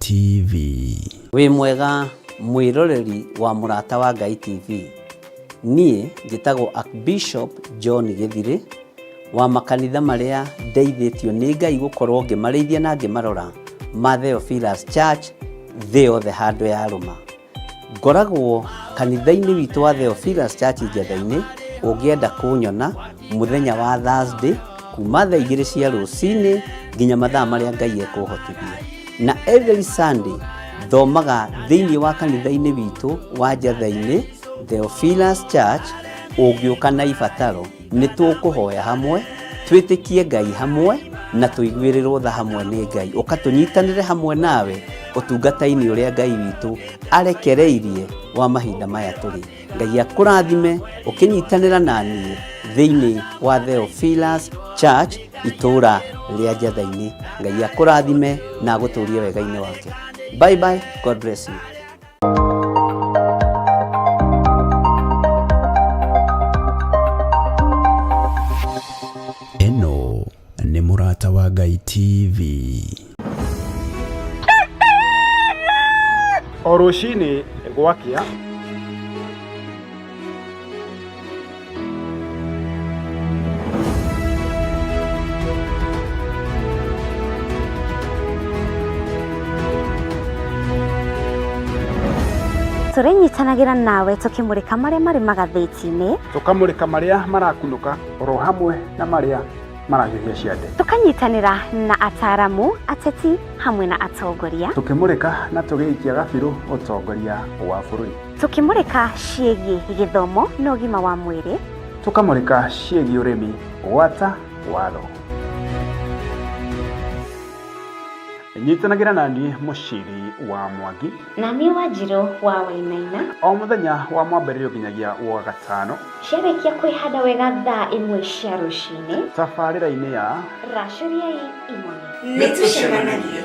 TV. Wĩ mwega mwĩroreri wa Mũrata wa Ngai TV. Niĩ njĩtagwo Archbishop John Gĩthirĩ wa makanitha marĩa ndeithĩtio nĩ Ngai gũkorwo ngĩmarĩithia na ngĩmarora ma Theophilus Church thĩ yothe handũ yarũma. Ngoragwo kanitha-inĩ witũ wa Theophilus Church Njetha-inĩ, ũngĩenda kũnyona mũthenya wa Thursday kuma thaa 2 cia rũcinĩ nginya mathaa marĩa Ngai ekũhotithia. Na every Sunday thomaga thĩinĩ wa kanitha-inĩ witũ wa Njetha-inĩ Theophilus Church, ũngĩũka na ibataro nĩ tũkũhoya hamwe, twĩtĩkie Ngai hamwe na tũiguĩrĩrwo tha hamwe nĩ Ngai. Ũka tũnyitanĩre hamwe nawe ũtungata-inĩ ũrĩa Ngai witũ arekereirie wa mahinda maya tũrĩ. Ngai akũrathime ũkĩnyitanĩra na niĩ thĩinĩ wa Theophilus Church itũũra rĩa Njetha-inĩ. Ngai akũrathime na agũtũrie wega-inĩ wake. Bye bye, God bless you. Ĩno nĩ Mũrata wa Ngai TV. O rũcinĩ gwakĩa. Tũrĩnyitanagĩra nawe tũkĩmũrĩka marĩa marĩ magathĩti-inĩ, tũkamũrĩka marĩa marakunũka oro hamwe na marĩa marahiũhia ciande, tũkanyitanĩra na ataaramu, ateti hamwe na atongoria, tũkĩmũrĩka na tũgĩikia gabirũ ũtongoria wa bũrũri, tũkĩmũrĩka ciĩgiĩ gĩthomo na ũgima wa mwĩrĩ, tũkamũrĩka ciĩgiĩ ũrĩmi gwata watho. Nyitanagĩra na niĩ Mũciri wa Mwangi na niĩ Wanjirũ wa Wainaina o mũthenya wa mwambĩrĩrio nginyagia wa gatano ciarĩkia kwĩhanda wega thaa 1 cia rũcinĩ tabarĩra-inĩ ya Racũriai Imone. Nĩ tũcemanagie.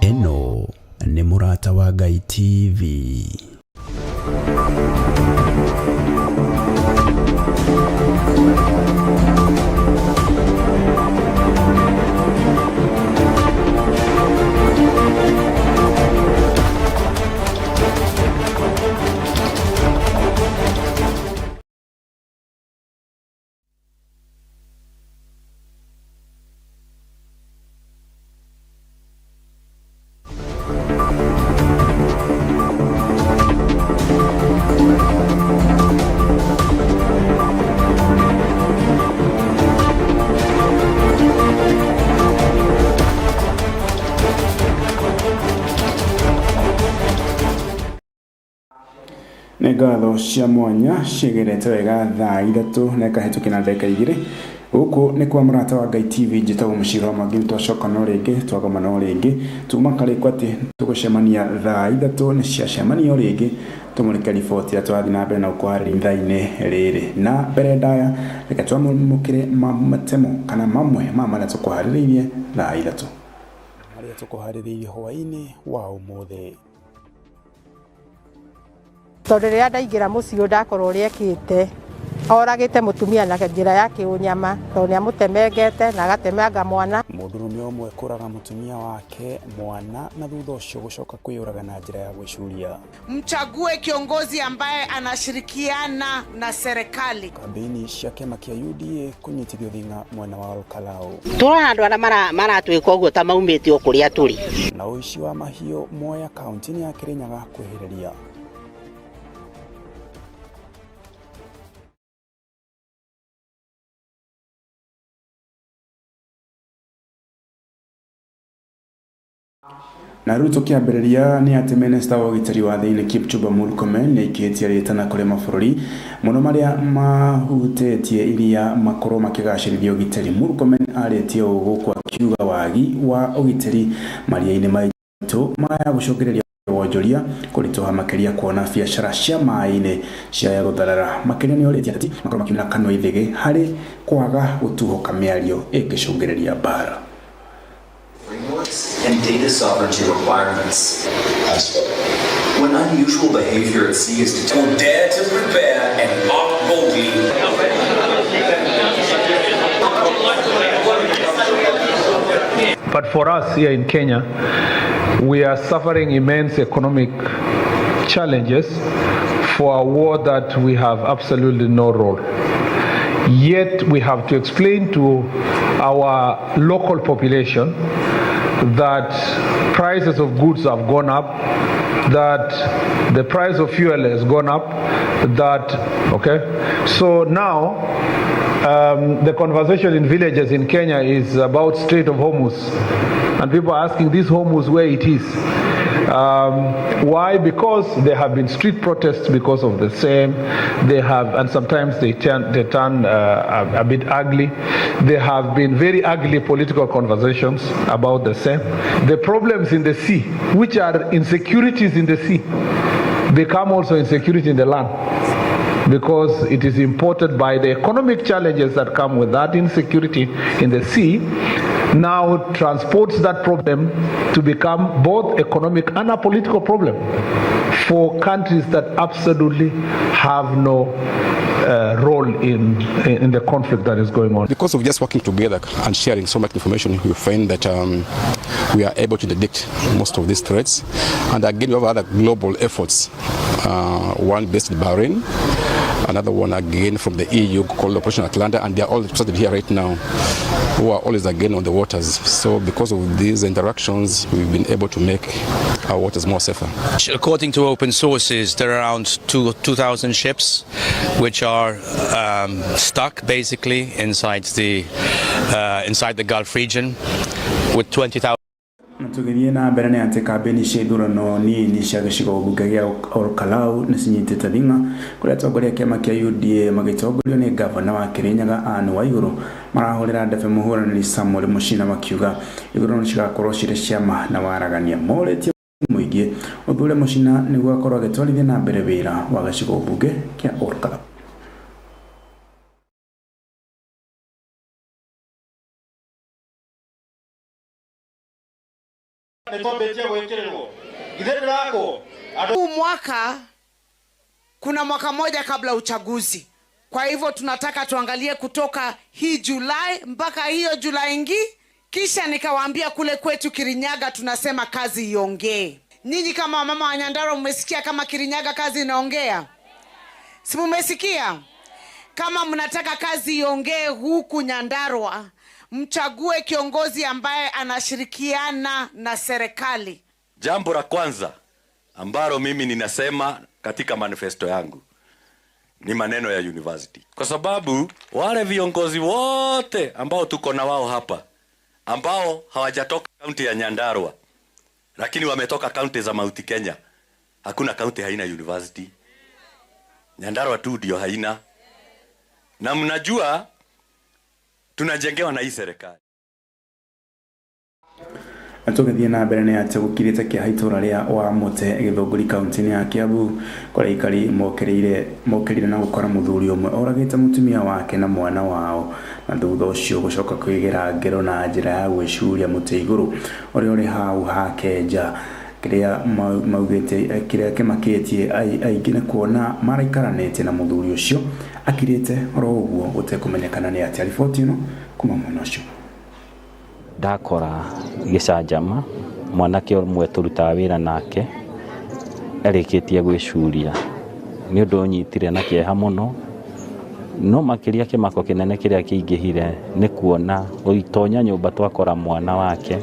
Ĩno nĩ Mũrata wa Ngai TV. Nĩ ngatho cia mwanya ciĩgerete wega thaa 3 na ĩkahĩtũkia na ndagĩka 2. Gũkũ nĩ kwa Mũrata wa Ngai TV, njĩtagwo Mũcira wa Mwangi. Nĩ twacoka no rĩngĩ, twagoma no rĩngĩ, tuma karĩko atĩ tũgũcemania thaa 3 nĩ ciacemania o rĩngĩ tũmũrĩke riboti ĩrĩa tũrathiĩ na mbere na gũkũharĩria ithaa-inĩ rĩrĩ. Na mbere ndaya, reke twamũkĩre matemo kana mamwe ma marĩa tũkũharĩrĩirie thaa 3. Marĩa tũkũharĩrĩirie hwaĩ-inĩ wa ũmũthĩ. Tondũ rĩrĩa ndaingĩra mũciĩ ũyũ ndakorwo ũrĩa ekĩte, oragĩte mũtumia na njĩra ya kĩũnyama, tondũ nĩ amũtemengete na agatemanga mwana. Mũndũrũme ũmwe kũraga mũtumia wake mwana na thutha ũcio gũcoka kwĩyũraga na njĩra ya gwĩcuria. Mchague kiongozi ambaye anashirikiana na serikali. Kambĩini cia kĩama kĩa UDA kũnyitithio thing'a mwena wa Olkalau. Tũrona andũ arĩa maratwĩka ũguo ta maumĩte o kũrĩa tũrĩ. Na ũici wa mahiũ Mwea kaunti-inĩ ya Kĩrĩnyaga kwĩhĩrĩria. Na rĩu tũkĩambĩrĩria nĩ atĩ minista wa ũgitĩri wa thĩinĩ Kipchumba Murkomen nĩ aikĩtie rĩtana kũrĩ mabũrũri mũno marĩa mahutĩtie iria makorwo makĩgacĩrithia ũgitĩri. Murkomen arĩtie ũũ gũkũ akiuga wagi wa ũgitĩri maria-inĩ maitũ maya gũcũngĩrĩria Wonjoria kũritũha makĩria kuona biacara cia maĩ-inĩ ciaya gũtharara. Makĩria nĩ orĩtie ateti makorwo makiumĩra kanua ithĩgĩ harĩ kwaga gũtuhũka mĩario ĩngĩcũngĩrĩria mbara. Frameworks and data sovereignty requirements. When unusual behavior at sea is detected, who dare to prepare and act boldly. But for us here in Kenya, we are suffering immense economic challenges for a war that we have absolutely no role. Yet we have to explain to our local population that prices of goods have gone up, that the price of fuel has gone up, that, okay? So now, the conversation in villages in Kenya is about Strait of Hormuz, and people are asking this Hormuz where it is. Why? Because there have been street protests because of the same. They have, and sometimes they turn a bit ugly. There have been very ugly political conversations about the same. The problems in the sea, which are insecurities in the sea, become also insecurity in the land, because it is imported by the economic challenges that come with that insecurity in the sea, now transports that problem to become both economic and a political problem for countries that absolutely have no role in the conflict that is going on. Because of just working together and sharing so much information, we find that we are able to detect most of these threats. And again, we have other global efforts, one based in Bahrain, another one again from the EU called Operation Atlanta, and they are all represented here right now, who are always again on the waters. So because of these interactions, we've been able to make our waters more safer. According to open sources, there are around 2,000 ships which are stuck basically inside the Gulf region with 20,000. Tũgĩthiĩ na mbere nĩ atĩ kambĩini cia ithurano nini cia gĩcigo mbunge gĩa Olkalau nĩ cinyitĩte thing'a kũrĩa atongoria a kĩama kĩa UDA magĩtongorio nĩ ngavana wa Kirinyaga Anne Waiguru marahũrĩra ndebe mũhũranĩri Samuel Muchina makiuga ithurano cigakorwo cirĩ ciama na waragania. Morĩtie mũingĩ ũthure Muchina nĩguo akorwo agĩtwarithia na mbere wĩra wa gĩcigo mbunge kĩa Olkalau. Huu mwaka kuna mwaka moja kabla uchaguzi. Kwa hivyo tunataka tuangalie kutoka hii Julai mpaka hiyo Julai ingi. Kisha nikawaambia kule kwetu Kirinyaga tunasema kazi iongee. Nyinyi kama mama wa Nyandarua mmesikia kama Kirinyaga kazi inaongea? Si mmesikia? Kama mnataka kazi iongee huku Nyandarua, mchague kiongozi ambaye anashirikiana na serikali. Jambo la kwanza ambalo mimi ninasema katika manifesto yangu ni maneno ya university. Kwa sababu wale viongozi wote ambao tuko na wao hapa, ambao hawajatoka kaunti ya Nyandarua, lakini wametoka kaunti za Mount Kenya, hakuna kaunti haina university. Nyandarua tu ndio haina. Na mnajua tunajengewa na hii serikali. Tũgĩthiĩ na mbere nĩ atĩ gũkirĩte kĩeha itũra rĩa Wamũte Gĩthũngũri kaunti-inĩ ya Kiambu kũrĩa aikari mokĩrĩire na gũkora mũthuri ũmwe oragĩte mũtumia wake na mwana wao na thutha ũcio gũcoka kwĩgera ngero na njĩra ya gwĩcuria mũtĩ igũrũ ũrĩa ũrĩ hau hake nja. Kĩrĩa maugĩte kĩrĩa kĩmakĩtie aingĩ nĩ kuona maraikaranĩtie na mũthuri ũcio akirĩte oro ũguo gũtekũmenyekana nĩ atĩa. Riboti ĩno kuma mwena ũcio. Ndakora gĩcanjama mwanake ũmwe tũrutaga wĩra nake arĩkĩtie gwĩcuria nĩ ũndũ ũnyitire na kĩeha mũno, no makĩria kĩmako kĩnene kĩrĩa kĩingĩhire nĩ kuona ũitonya nyũmba twakora mwana wake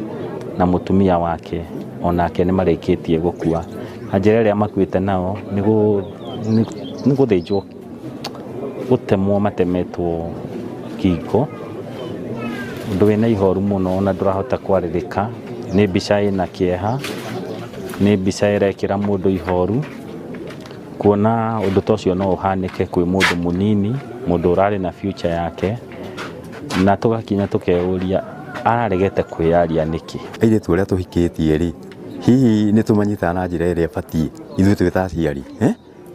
na mũtumia wake onake nĩ marĩkĩtie gũkua. Na njĩra ĩrĩa makuĩte nao nĩ gũthĩnjwo, gũtemwo matemetwo ngingo, ũndũ wĩna ihoru mũno na ndũrahota kwarĩrĩka. Nĩ mbica ĩna kĩeha, nĩ mbica ĩrekĩra mũndũ ihoru kuona ũndũ ta ũcio no ũhanĩke kwĩ mũndũ mũnini, mũndũ ũrarĩ na future yake, na tũgakinya tũkeyũria araregete kwĩyaria nĩkĩ. Airĩtu arĩa tũhikĩtie rĩ, Hihi nĩ tũmanyitaga na njĩra ĩrĩa ĩbatiĩ ithuĩ twĩ ta aciari,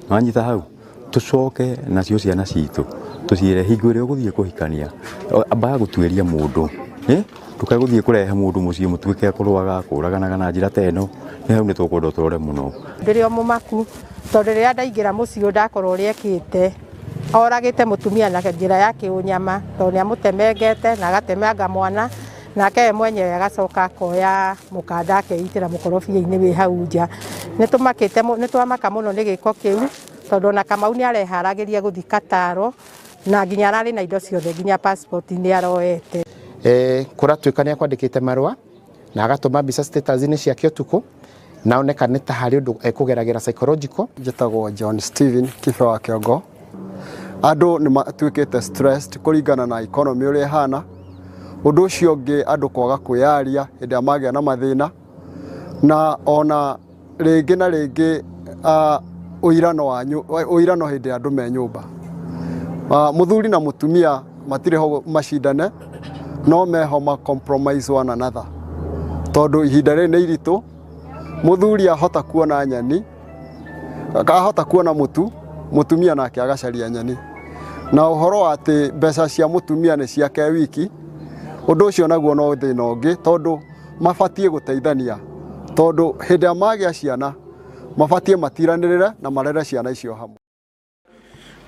wanyita hau tũcoke nacio ciana citũ tũciĩre hingo ĩrĩa ũgũthiĩ kũhikania ambaga gũtuĩria mũndũ, ndũkae gũthiĩ kũrehe mũndũ mũciĩ mũtuĩke kũrũaga kũraganaga na njĩra ta ĩno, nĩ hau nĩ tũkwenda tũrore mũno. Ndĩrĩ o mũmaku tondũ rĩrĩa ndaingĩra mũciĩ ũyũ ndakora ũrĩa ekĩte, oragĩte mũtumia na njĩra ya kĩũnyama tondũ nĩ amũtemengete na agatemanga mwana, nake we mwenyewe agacoka akoya mũkanda akeitĩra mũkorobia-inĩ wĩ hau nja. Nĩ twamaka mũno nĩ gĩko kĩu tondũ ona Kamau nĩ areharagĩria gũthiĩ Kataro na nginya ararĩ na indo ciothe nginya passport nĩ aroete. Kũratuĩka nĩ akwandĩkĩte marũa na agatũma mbica status-inĩ ciake ũtukũ na oneka nĩ ta harĩ ũndũ ekũgeragĩra psychological. Njĩtagwo John Steven Kibe wa Kĩongo. Andũ nĩ matuĩkĩte stressed kũringana na economy ũrĩa ĩhana. Ũndũ ũcio ũngĩ andũ kwaga kwĩyaria hĩndĩ ĩrĩa magĩa na mathĩna, na ona rĩngĩ na rĩngĩ ũirano hĩndĩ ĩrĩa andũ me nyũmba. Mũthuri na mũtumia matirĩ ho macindane, no meho ma compromise one another, tondũ ihinda rĩrĩ nĩ iritũ. Mũthuri ahota kuona nyeni, ahota kuona mũtu, mũtumia nake agacaria nyeni. Na ũhoro wa atĩ mbeca cia mũtumia nĩ ciake wiki, ũndũ ũcio naguo no thĩna ũngĩ, tondũ mabatiĩ gũteithania, tondũ hĩndĩ ĩrĩa magĩa ciana mabatiĩ matiranĩrĩre na marere ciana icio hamwe.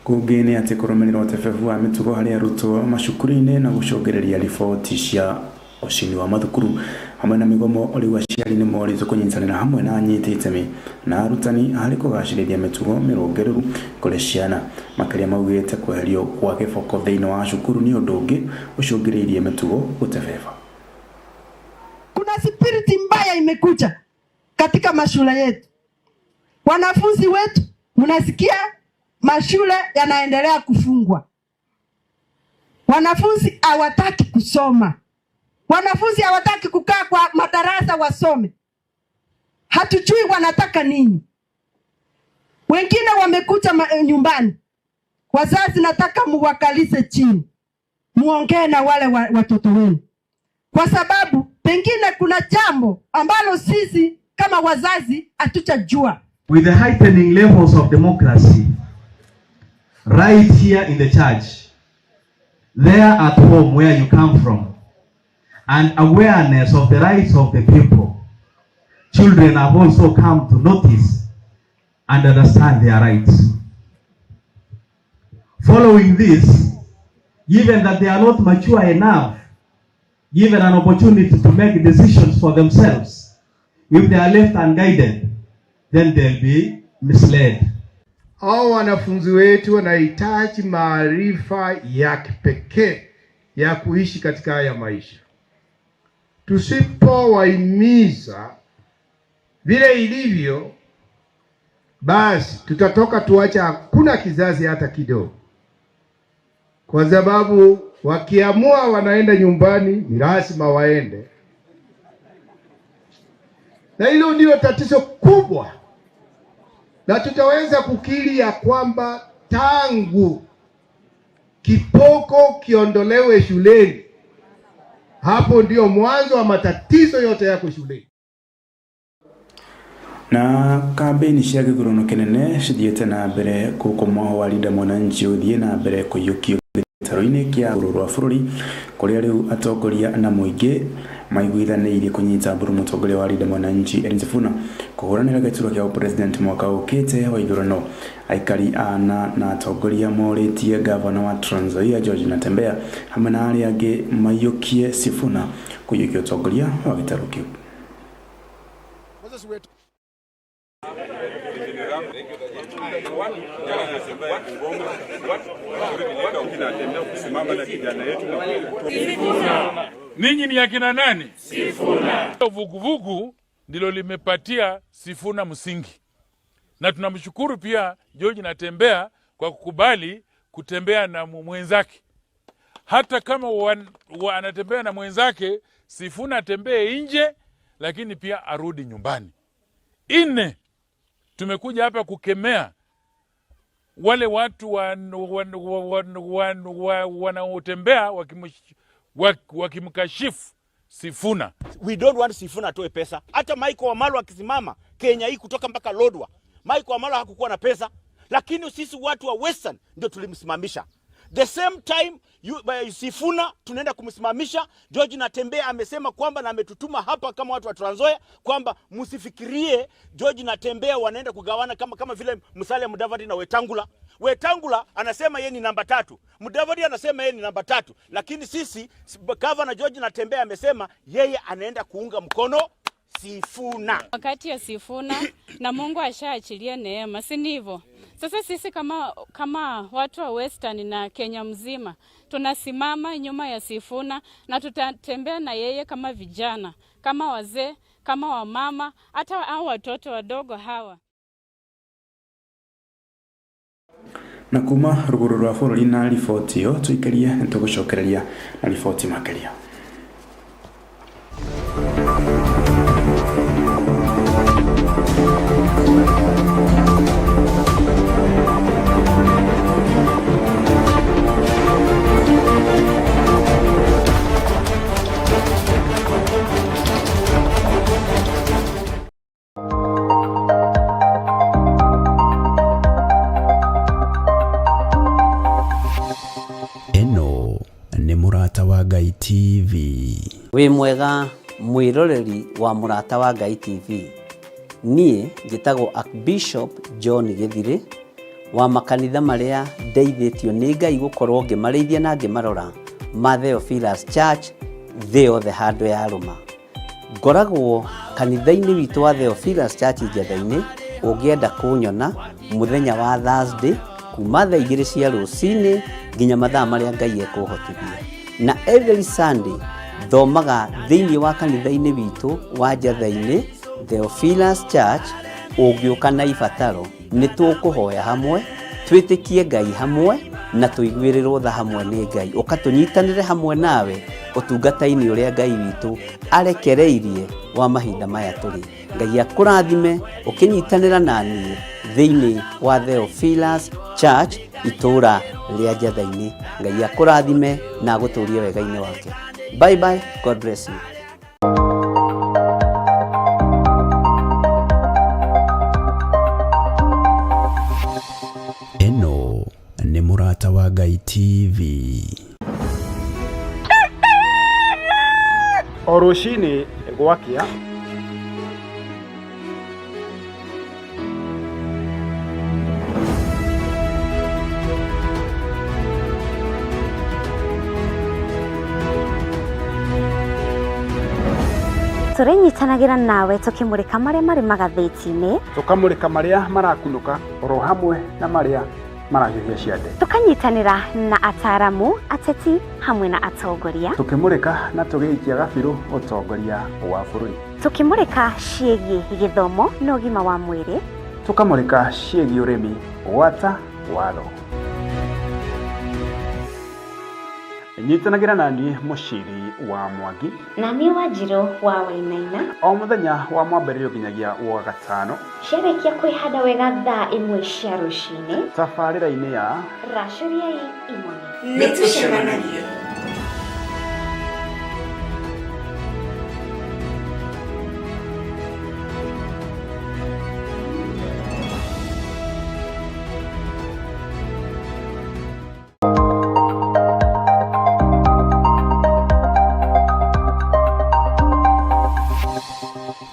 Kũngĩ nĩ atĩ kũrũmĩrĩra ũtebebu wa mĩtugo harĩ arutwo macukuru-inĩ na gũcũngĩrĩria riboti cia ũcini wa mathukuru hamwe na mĩgomo, rĩu aciari nĩ morĩtwo kũnyitanĩra hamwe na anyiti itemi na arutani harĩ kũgacĩrithia mĩtugo mĩrũngĩrĩru kũrĩ ciana. Makĩria maugĩte kweherio kwa gĩboko thĩinĩ wa cukuru nĩ ũndũ ũngĩ ũcũngĩrĩirie mĩtugo gũtebeba. Kuna spiriti mbaya imekuja katika mashule yetu. Wanafunzi wetu mnasikia mashule yanaendelea kufungwa. Wanafunzi hawataki kusoma. Wanafunzi hawataki kukaa kwa madarasa wasome. Hatujui wanataka nini. Wengine wamekuja nyumbani. Wazazi nataka muwakalize chini. Muongee na wale watoto wenu. Kwa sababu pengine kuna jambo ambalo sisi kama wazazi hatujajua. With the heightening levels of democracy right here in the church, there at home where you come from, and awareness of the rights of the people, children have also come to notice and understand their rights. Following this, given that they are not mature enough, given an opportunity to make decisions for themselves, if they are left unguided, then they'll be misled. Hao wanafunzi wetu wanahitaji maarifa ya kipekee ya kuishi katika haya maisha. Tusipowahimiza vile ilivyo, basi tutatoka tuacha hakuna kizazi hata kidogo. Kwa sababu wakiamua wanaenda nyumbani, ni lazima waende. Na hilo ndio tatizo kubwa. Na tutaweza kukiri ya kwamba tangu kipoko kiondolewe shuleni, hapo ndio mwanzo wa matatizo yote yako shuleni. Na kambĩini cia gĩthurano kĩnene cithiĩte na mbere gũkũ mwaho wa Linda Mwananchi ũthiĩ na mbere kũiyũkio gĩtarũ-inĩ kĩa rũrũ rwa bũrũri kũrĩa rĩu atongoria na mũingĩ maiguithanĩirie kũnyita mbaru mũtongoria wa Linda Mwananchi Edwin Sifuna kũhũranĩra gĩturwa kĩa ũpresident mwaka ũkĩte wa ithurano. Aikari ana na atongoria morĩtie gavana wa Trans Nzoia George Natembeya hamwe na arĩa angĩ maiyũkie Sifuna kũiyũkia ũtongoria wa gĩtarũ kĩu. Ninyi ni akina nani? Sifuna. Vuguvugu ndilo limepatia Sifuna msingi. Na tunamshukuru pia George Natembeya kwa kukubali kutembea na mwenzake. Hata kama anatembea na mwenzake, Sifuna atembee nje lakini pia arudi nyumbani. 4, tumekuja hapa kukemea wale watu wanaotembea wakimkashifu Sifuna. We don't want Sifuna atoe pesa. Hata Michael Wamalwa akisimama Kenya hii kutoka mpaka Lodwar, Michael Wamalwa hakukuwa na pesa, lakini sisi watu wa Western ndio tulimsimamisha. The same time Sifuna tunaenda kumsimamisha. George Natembeya amesema kwamba na ametutuma hapa kama watu wa Trans Nzoia kwamba msifikirie George Natembeya wanaenda kugawana kama vile Musalia Mudavadi na Wetangula. Wetangula anasema yeye ni namba 3, Mudavadi anasema yeye ni namba 3, lakini sisi Governor George Natembeya amesema yeye anaenda kuunga mkono Sifuna. Wakati ya Sifuna na Mungu ashaachilia neema, si ndivyo? Sasa sisi kama watu wa Western na Kenya mzima tunasimama nyuma ya Sifuna na tutatembea na yeye kama vijana, kama wazee, kama wamama, hata hao watoto wadogo hawa. Na kuma ruguru rwa bũrũri na riboti ĩyo tũikarie nĩtũgũcokereria na riboti makĩria. Ĩno nĩ Mũrata wa Ngai TV. Wĩ mwega mwĩroreri wa Mũrata wa Ngai TV. Niĩ njĩtagwo Archbishop John Gĩthirĩ wa makanitha marĩa ndeithĩtio nĩ Ngai gũkorwo ngĩmarĩithia na ngĩmarora ma Theophilus Church thĩ yothe handũ ya rũma. Ngoragwo kanitha-inĩ witũ wa Theophilus Church Njetha-inĩ. Ũngĩenda kũnyona mũthenya wa Thursday kuma thaa 2 cia rũcinĩ nginya mathaa marĩa Ngai ekũhotithia. Na every Sunday thomaga thĩinĩ wa kanitha-inĩ witũ wa Njetha-inĩ Theophilus Church. Ũngĩũka na ibataro nĩ tũkũhoya hamwe, twĩtĩkie Ngai hamwe na tũiguĩrĩrwo tha hamwe nĩ Ngai. Ũka tũnyitanĩre hamwe nawe ũtungata-inĩ ũrĩa Ngai witũ arekereirie wa mahinda maya tũrĩ. Ngai akũrathime ũkĩnyitanĩra na niĩ thĩinĩ wa Theophilus Church itũũra rĩa Njetha-inĩ. Ngai akũrathime na agũtũrie wega-inĩ wake. Bye bye, God bless you. Ĩno nĩ Mũrata wa Ngai TV. O rũcinĩ gwakĩa Tũrĩnyitanagĩra nawe tũkĩmũrĩka marĩa marĩ magathĩti-inĩ, tũkamũrĩka marĩa marakunũka oro hamwe na marĩa marahiũhia ciande, tũkanyitanĩra na ataaramu, ateti hamwe na atongoria, tũkĩmũrĩka na tũgĩikia gabirũ ũtongoria wa bũrũri, tũkĩmũrĩka ciĩgiĩ gĩthomo na ũgima wa mwĩrĩ, tũkamũrĩka ciĩgiĩ ũrĩmi gwata watho. Nyitanagĩra na niĩ Mũciri wa Mwangi na niĩ Wanjirũ wa Wainaina o mũthenya wa mwambĩrĩrio nginyagia wa gatano ciarĩkia kwĩhanda wega thaa 1 cia rũcinĩ tabarĩra-inĩ ya Racũriai Imone. Nĩtũcemanagie.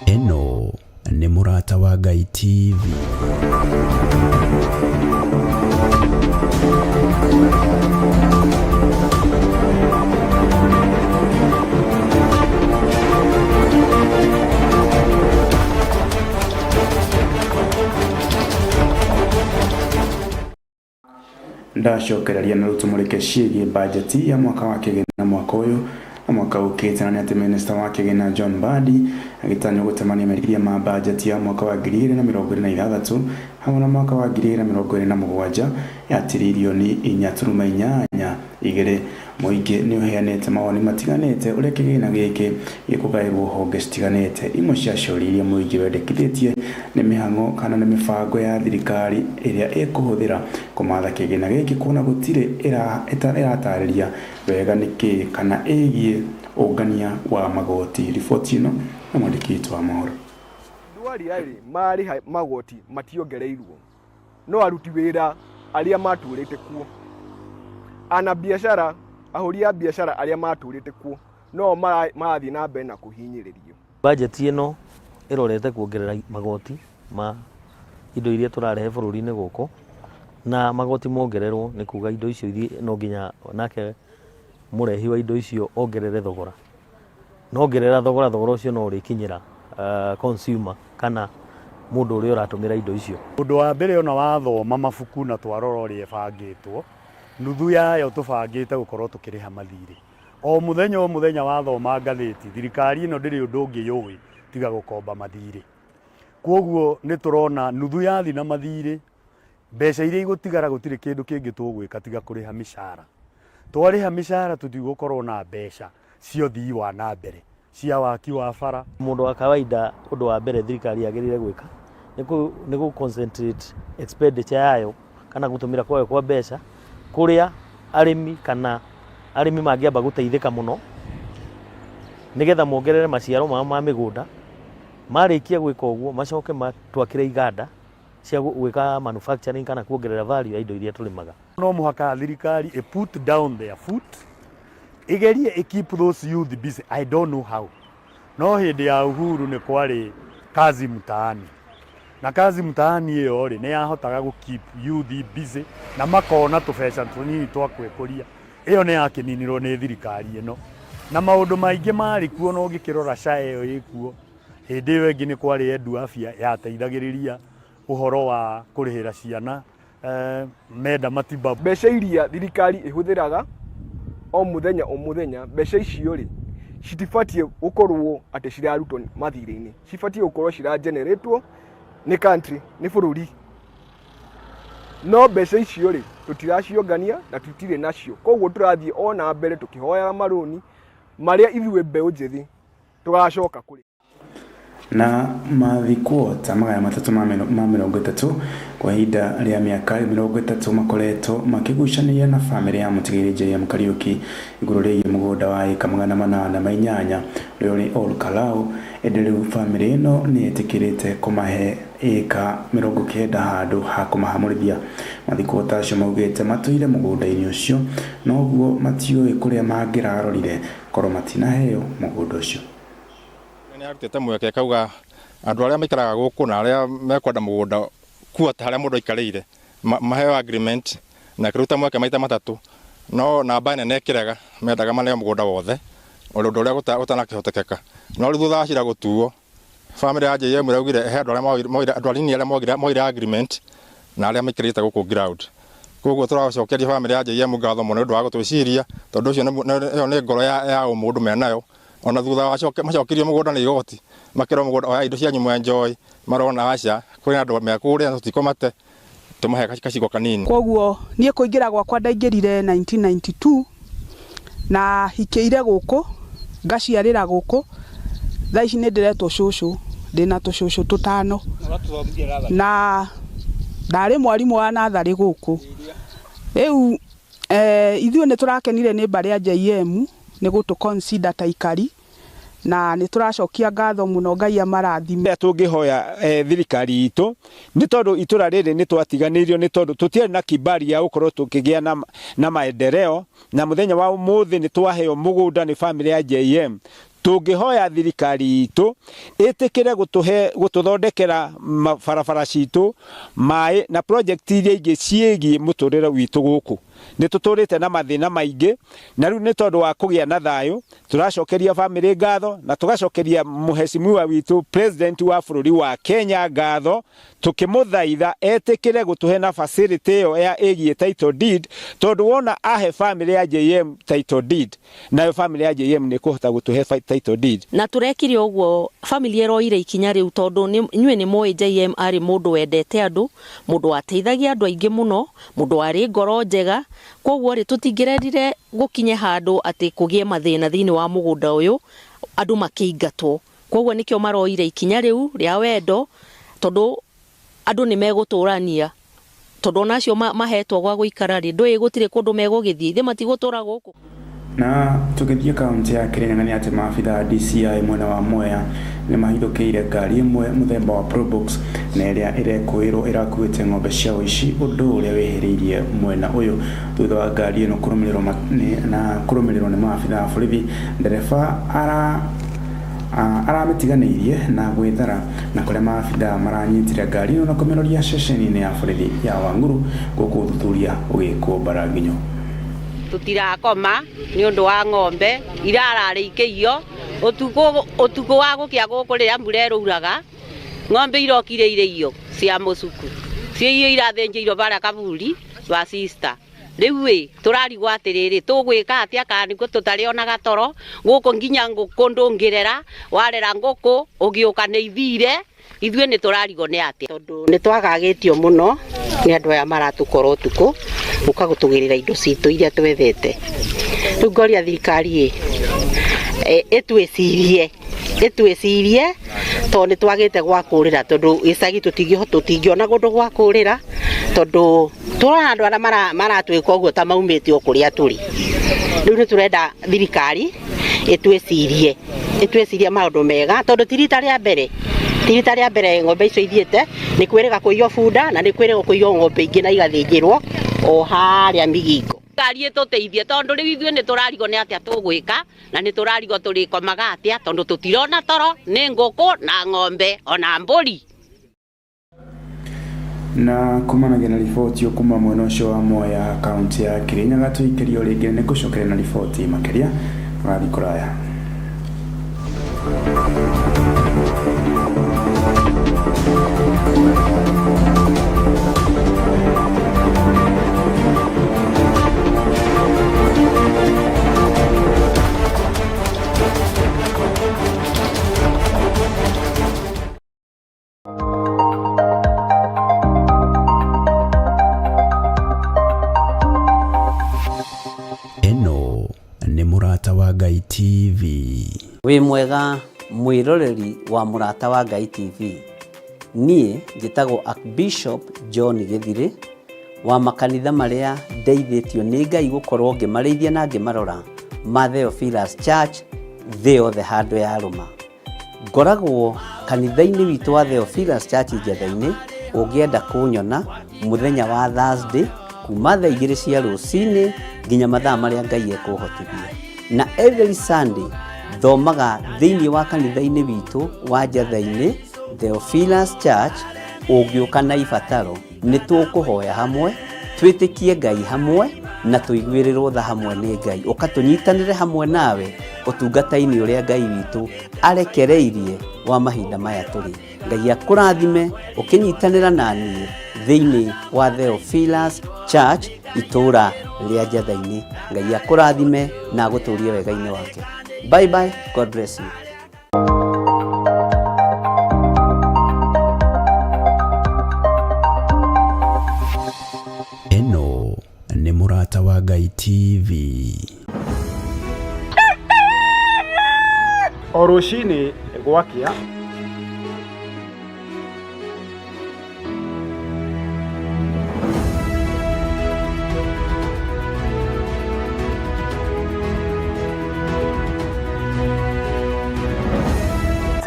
Ĩno nĩ Mũrata wa Ngai TV. Ndacokereria na rĩu ciĩgiĩ bajeti ya mwaka wa kĩgĩna mwaka ũyũ na mwaka ũkĩte, na nĩ atĩ minista wa kĩgĩna John Mbadi agĩtanywo gũtemania meciria ma bajeti ya mwaka wa 2026 hamwe na mwaka wa 2027 ya tiririoni 4.82. Mũingĩ nĩ ũheanĩte mawoni matiganĩte ũrĩa kĩgĩna gĩkĩ gĩkũgaĩrwo honge citiganĩte. Imwe cia ciũria iria mũingĩ wendekithĩtie nĩ mĩhang'o kana nĩ mĩbango ya thirikari ĩrĩa ĩkũhũthĩra kũmatha kĩgĩna gĩkĩ, kuona gũtirĩ ĩratarĩria wega nĩkĩ kana ĩgiĩ Ũngania wa magoti. Riboti ĩno na mwandĩki witũ wa mohoro. Andũ arĩa rĩ marĩha magoti mationgereirwo, no aruti wĩra arĩa matũrĩte kuo, ana biacara, ahũri a biacara arĩa matũrĩte kuo no marathiĩ na mbere na kũhinyĩrĩrio. Bajeti ĩno ĩrorete kuongerera magoti ma indo iria tũrarehe bũrũri-inĩ gũkũ, na magoti mongererwo nĩ kuga indo icio no nginya nake mũrehi wa indo icio ongerere thogora, na ongerera thogora, thogora ũcio no ũrĩkinyĩra consumer kana mũndũ ũrĩa ũratũmĩra indo icio. Ũndũ wa mbere, ona wathoma mabuku na twarora ũrĩa ĩbangĩtwo, nuthu yayo tũbangĩte gũkorwo tũkĩrĩha mathirĩ o mũthenya o mũthenya. Wathoma ngathĩti, thirikari ĩno ndĩrĩ ũndũ ũngĩ yũĩ tiga gũkomba mathirĩ. Koguo nĩ tũrona nuthu yathi na mathirĩ, mbeca iria igũtigara gũtirĩ kĩndũ kĩngĩ tũgwĩka tiga kũrĩha mĩcara. Twarĩha mĩcara, tũtigũkorwo na mbeca cia ũthii wa na mbere, cia waki wa bara. Mũndũ wa kawaida, ũndũ wa mbere thirikari yagĩrĩire gwĩka nĩ gũ concentrate expenditure yayo kana gũtũmĩra kwayo kwa mbeca kũrĩa arĩmi kana arĩmi mangĩamba gũteithĩka mũno, nĩgetha mongerere maciaro mao ma mĩgũnda. Marĩkia gwĩka ũguo, macoke matwakĩre iganda cia gwĩka manufacturing kana kuongerera value ya indo iria tũrĩmaga. No mũhaka thirikari ĩ put down their foot, ĩgerie ĩ keep those youth busy. I don't know how, no hĩndĩ ya Uhuru nĩ kwarĩ Kazi Mtaani, na Kazi Mtaani ĩyo rĩ, nĩ yahotaga gũ keep youth busy na makona tũbeca tũnini twa kwĩkũria. Ĩyo nĩ yakĩninirwo nĩ thirikari ĩno, na maũndũ maingĩ marĩ kuo. No ũngĩkĩrora SHA ĩyo ĩkuo, hĩndĩ ĩyo ĩngĩ nĩ kwarĩ Edu Afya yateithagĩrĩria ũhoro wa kũrĩhĩra ciana menda matibabu. Mbeca iria thirikari ĩhũthĩraga o mũthenya o mũthenya, mbeca icio rĩ, citibatiĩ gũkorwo atĩ cirarutwo mathirĩ-inĩ, cibatiĩ gũkorwo cirageneratwo nĩ country, nĩ bũrũri. No mbeca icio rĩ, tũtiraciongania na tũtirĩ nacio, koguo tũrathiĩ o na mbere tũkĩhoyaga marũni marĩa ithuĩ mbeũ njĩthĩ tũgacoka kũrĩ. Na mathikwo ta 330 kwa ihinda rĩa mĩaka 30 makoretwo makĩgucanĩria na bamĩrĩ ya mũtigairĩ JM Kariuki igũrũ rĩgiĩ mũgũnda wa ĩka 808 ũrĩa ũrĩ Ol Kalou. Ĩndĩ rĩu bamĩrĩ ĩno nĩ ĩtĩkĩrĩte kũmahe ĩka 90 handũ ha kũmahamũrithia. Mathikwo ta acio maugĩte matũire mũgũnda-inĩ ũcio, noguo matiũĩ kũrĩa mangĩrarorire korwo matinaheo mũgũnda ũcio. Nĩ arutĩte mweke akauga andũ arĩa maikaraga gũkũ na arĩa mekwenda mũgũnda kuota harĩa mũndũ aikarĩire maheo agreement, na akĩruta mweke maita matatũ, no namba nene ĩkĩrega, mendaga maneo mũgũnda wothe, ũndũ ũrĩa ũtanakĩhotekeka. No rĩu thutha wa cira gũtuo, bamĩrĩ ya JM ĩraugire he andũ arĩa moire, andũ anini arĩa moire agreement na arĩa maikarĩte gũkũ ground. Koguo tũracokeria bamĩrĩ ya JM ngatho mũno nĩ ũndũ wa gũtwĩciria, tondũ ũcio ĩyo nĩ ngoro ya ũmũndũ menayo. Ona thutha wa macokirio mũgũnda nĩ igoti, makĩrwo mũgũnda, oya indo cianyu mwenjoy, marona aca, kwĩna andũ me kũrĩa tũtikũmate, tũmahe gacigo kanini. Koguo niĩ kũingĩra gwakwa ndaingĩrire 1992 na hikĩire gũkũ, ngaciarĩra gũkũ. Thaa ici nĩ ndĩretwo cũcũ, ndĩna tũcũcũ tũtano, na ndarĩ mwarimũ wa natharĩ gũkũ. Rĩu ithuĩ nĩ tũrakenire nĩ mbarĩ ya JM nĩ gũtũ consider ta ikari, na nĩ tũracokia ngatho mũno, Ngai amarathime. Tũngĩhoya thirikari itũ, nĩ tondũ itũra rĩrĩ nĩ twatiganĩirio, nĩ tondũ tũtiarĩ na kibali ya gũkorwo tũkĩgĩa na maendeleo, na mũthenya wa ũmũthĩ nĩ twaheo mũgũnda nĩ bamĩrĩ ya JM. Tũngĩhoya thirikari itũ ĩtĩkĩre gũtũhe, gũtũthondekera barabara citũ, maĩ na project iria ingĩ ciĩgiĩ mũtũrĩre witũ gũkũ. Nĩ tũtũrĩte na mathĩna maingĩ, na rĩu nĩ tondũ wa kũgĩa na thayũ, tũracokeria bamĩrĩ ngatho na tũgacokeria mũhecimiwa witũ president wa bũrũri wa Kenya ngatho, tũkĩmũthaitha etĩkĩre gũtũhe na facility ĩyo ya ĩgiĩ title deed, tondũ wona ahe bamĩrĩ ya JM title deed, nayo bamĩrĩ ya JM nĩ ĩkũhota gũtũhe title deed. Na turekire ũguo, family ĩroire ikinya rĩu tondũ inyuĩ nĩ mũĩ JM arĩ mũndũ wendete andũ, mũndũ wateithagia andũ aingĩ mũno, mũndũ warĩ ngoro njega. Koguo rĩ, tũtingĩrendire gũkinye handũ atĩ kũgĩe mathĩna thĩinĩ wa mũgũnda ũyũ, andũ makĩingatwo. Koguo nĩkĩo maroire ikinya rĩu rĩa wendo, tondũ andũ nĩ megũtũrania, tondũ ona acio mahetwo gwa gũikara rĩ, ndũĩ gũtirĩ kũndũ megũgĩthiĩ, ithe matigũtũra gũkũ. Na tũgĩthiĩ kaunti ya Kirinyaga nĩ atĩ maabitha a DCI mwena wa Mwea nĩ mahithũkĩire ngari ĩmwe mũthemba wa Probox na ĩrĩa ĩrekũĩrwo ĩrakuĩte ng'ombe cia ũici ũndũ ũrĩa wĩhĩrĩirie mwena ũyũ thutha wa ngari ĩno kũrũmĩrĩrwo na kũrũmĩrĩrwo nĩ maabitha a borithi. Ndereba ara aramĩtiganĩirie na gwĩthara na kũrĩa maabitha maranyitire ngari ĩno na kũmĩroria ceceni-inĩ ya borithi ya Wang'uru gũkũ ũthuthuria ũgĩkwo Mbaranginyo. Tũtirakoma nĩ ũndũ wa ng'ombe irararĩ ikĩiywo ũtukũ ũtukũ wa gũkĩa gũkũ rĩrĩa mbura ĩrũraga ng'ombe irokire irĩiywo cia mũcuku ciĩiywo irathĩnjĩirwo barĩa kaburi wa sister. Rĩu ĩ tũrarigwo atĩrĩrĩ tũgwĩka atĩa kana nĩkuo tũtarĩonaga toro gũkũ nginya ngũkũ ndũngĩrera warera ngũkũ ũgĩũka nĩ ithire ithuĩ nĩ tũrarigwo nĩ atĩa tondũ nĩ twagagĩtio mũno nĩ andũ aya maratũkora ũtukũ gũka gũtũgĩrĩra indo citũ iria twethete. Rĩu ngoria thirikari ĩ ĩtwĩcirie ĩtwĩcirie tondũ nĩ twagĩte gwa kũrĩra tondũ gĩcagi tũtingĩona kũndũ gwa kũrĩra tondũ tũrona andũ arĩa maratwĩka ũguo ta maumĩte o kũrĩa tũrĩ. Rĩu nĩ tũrenda thirikari ĩtwĩcirie ĩtwĩcirie maũndũ mega tondũ ti rita rĩa mbere ti rita rĩa mbere ng'ombe icio ithiĩte nĩ kwĩrĩga kũiywo bunda na nĩ kwĩrĩga kũiywo ng'ombe ingĩ na igathĩnjĩrwo o harĩa Migingo. Thirikari ĩtũteithie tondũ rĩu ithuĩ nĩ tũrarigwo nĩ atĩa tũgwĩka na nĩ tũrarigwo tũrĩkomaga atĩa tondũ tũtirona toro nĩ ngũkũ na ng'ombe ona mbũri. Na kumanagia na riboti kuma mwena ũcio wa Mwea kaunti ya Kirinyaga tũikĩrio rĩngĩ nĩ gũcokeria na riboti makĩria tũrathiĩ kũraya. Ĩno nĩ Mũrata wa Ngai TV. Wĩ mwega mwĩroreri wa Mũrata wa Ngai TV. Niĩ njĩtagwo Archbishop John Gĩthirĩ wa makanitha marĩa ndeithĩtio nĩ Ngai gũkorwo ngĩmarĩithia na ngĩmarora ma Theophilus Church thĩ yothe handũ yarũma. Ngoragwo kanitha-inĩ witũ wa Theophilus Church Njetha-inĩ, ũngĩenda kũnyona mũthenya wa Thursday kuma thaa igĩrĩ cia rũcinĩ nginya mathaa marĩa Ngai ekũhotithia. Na every Sunday thomaga thĩinĩ wa kanitha-inĩ witũ wa Njetha-inĩ Theophilus Church, ũngĩũka na ibataro nĩ tũkũhoya hamwe, twĩtĩkie Ngai hamwe na tũiguĩrĩrwo tha hamwe nĩ Ngai. Ũka tũnyitanĩre hamwe nawe ũtungata-inĩ ũrĩa Ngai witũ arekereirie wa mahinda maya tũrĩ. Ngai akũrathime ũkĩnyitanĩra na niĩ thĩinĩ wa Theophilus Church itũũra rĩa Njetha-inĩ. Ngai akũrathime na agũtũrie wega-inĩ wake. Bye bye, God bless you. Ĩno nĩ Mũrata wa Ngai TV. O rũcinĩ gwakĩa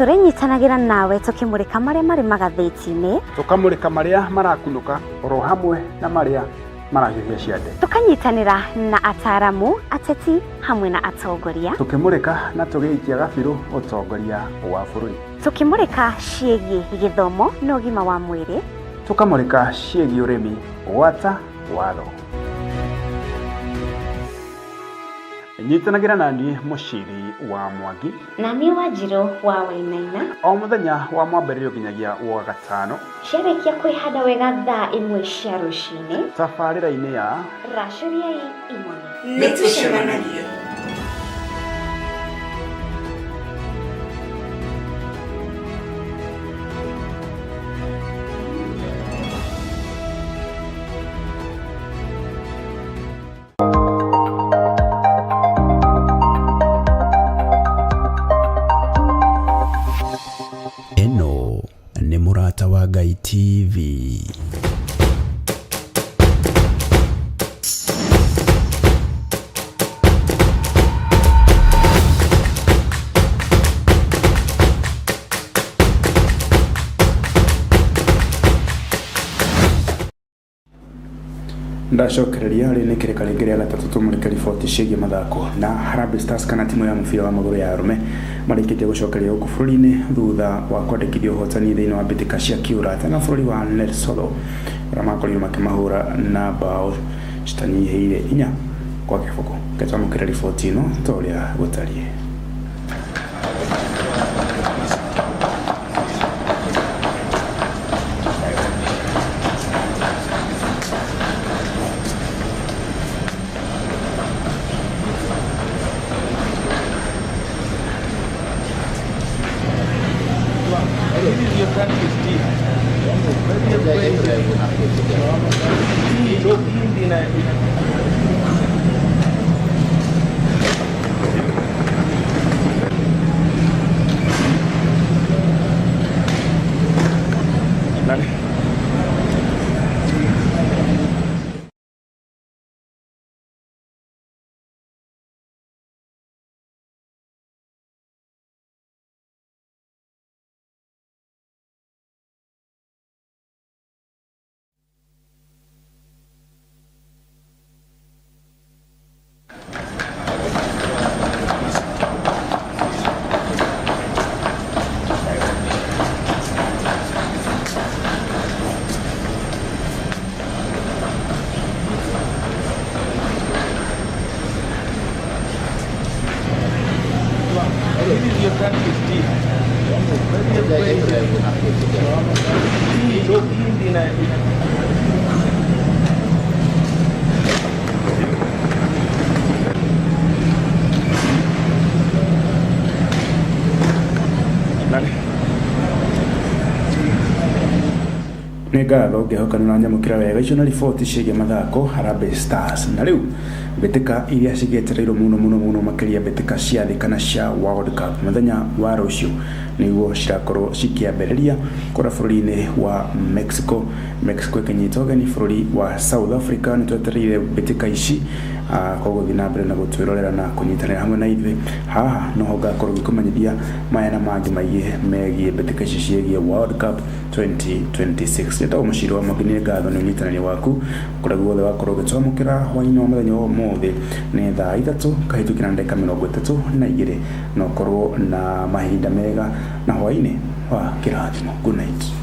Tũrĩnyitanagĩra nawe tũkĩmũrĩka marĩa marĩ magathĩti-inĩ, tũkamũrĩka marĩa marakunũka oro hamwe na marĩa marahiũhia ciande, tũkanyitanĩra na ataramu, ateti hamwe na atongoria, tũkĩmũrĩka na tũgĩikia gabirũ ũtongoria wa bũrũri, tũkĩmũrĩka ciĩgiĩ gĩthomo na ũgima wa mwĩrĩ, tũkamũrĩka ciĩgiĩ ũrĩmi gwata watho. Nyitanagĩra na niĩ Mũciri wa Mwangi na niĩ Wanjirũ wa Wainaina o mũthenya wa mwambĩrĩrio nginyagia wa gatano ciarĩkia kwĩhanda wega thaa ĩmwe cia rũcinĩ tabarĩra-inĩ ya racũriai imone. Nĩtũcemanagie. Ĩno nĩ Mũrata wa Ngai TV. Ndacokereria rĩ nĩ kĩrĩka rĩngĩ rĩa gatatũ tũmũrĩke riboti ciĩgiĩ mathako na Harambee Stars kana timu ya mũbira wa magũrũ ya arũme marĩkĩtie gũcokereria gũkũ bũrũri-inĩ thutha wa kwandĩkithia ũhotani thĩinĩ wa mbĩtĩka cia kĩũrata na bũrũri wa Lesotho arĩa makorirwo makĩmahũra na mbaũ citanyihĩire 4-0. Reke twamũkĩre riboti ĩno ta ũrĩa gũtariĩ. Nĩ ngatho ngĩhoka nĩ ũranyamũkĩra wega. Icio na riboti ciĩgiĩ mathako Harambee Stars. Na rĩu mbĩtĩka iria cigĩetereirwo mũno mũno mũno makĩria, mbĩtĩka cia thĩ kana cia World Cup, mũthenya wa rũciũ nĩguo cirakorwo cikĩambĩrĩria kũrĩa bũrũri-inĩ wa Mexico. Mexico ĩkĩnyita ũgeni bũrũri wa South Africa. Nĩ twetereire mbĩtĩka ici, koguo thiĩ na mbere na gũtwĩrorera na kũnyitanĩra hamwe na ithuĩ. Haha noho ngakorwo ngĩkũmenyithia maya na mangĩ maingĩ megiĩ mbĩtĩka ici ciĩgiĩ World Cup 2026. Njĩtagwo Mũciri wa Mwangi. Nĩ ngatho nĩ ũnyitanĩri waku kũrĩa guothe wakorwo ũgĩtwamũkĩra hwaĩ-inĩ wa mũthenya wa ũmũthĩ. Nĩ thaa 3:32, na ũkorwo na mahinda mega na hwaĩ-inĩ wa kĩrathimo. Good night.